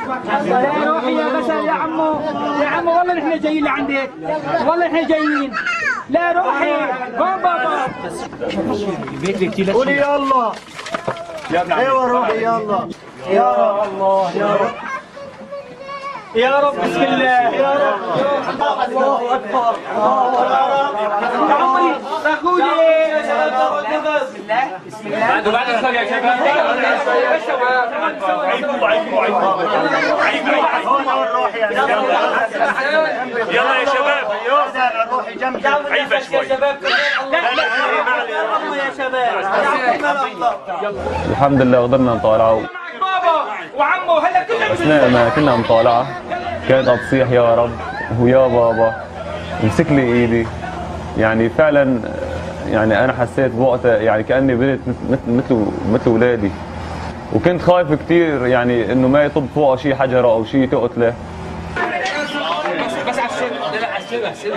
يا روحي يا غسل يا عمو، يا عمو، والله نحن جايين لعندك، والله نحن جايين. لا روحي هون بابا. قولي يا الله. ايوه روحي، يا الله يا الله يا رب يا رب، بسم الله يا رب. الله اكبر، الله اكبر. يا عمري اخوي، بسم الله بسم الله. بعده بعد يا شباب، عيبوا عيبوا عيبوا عيب عيب. هون هون روحي. يلا يا شباب. روحي جنبي. عيبه شوي. لا لا يا شباب. الحمد لله قدرنا نطالعه. معك بابا وعمو هلا كلنا. اثناء ما كنا عم نطالعها كانت عم تصيح يا رب ويا بابا، مسك لي ايدي. يعني فعلا يعني انا حسيت بوقتها يعني كاني بنت مثل اولادي، وكنت خايف كثير يعني انه ما يطب فوقها شيء حجره او شيء تقتله. بس على السن، لا لا، على السن على السن.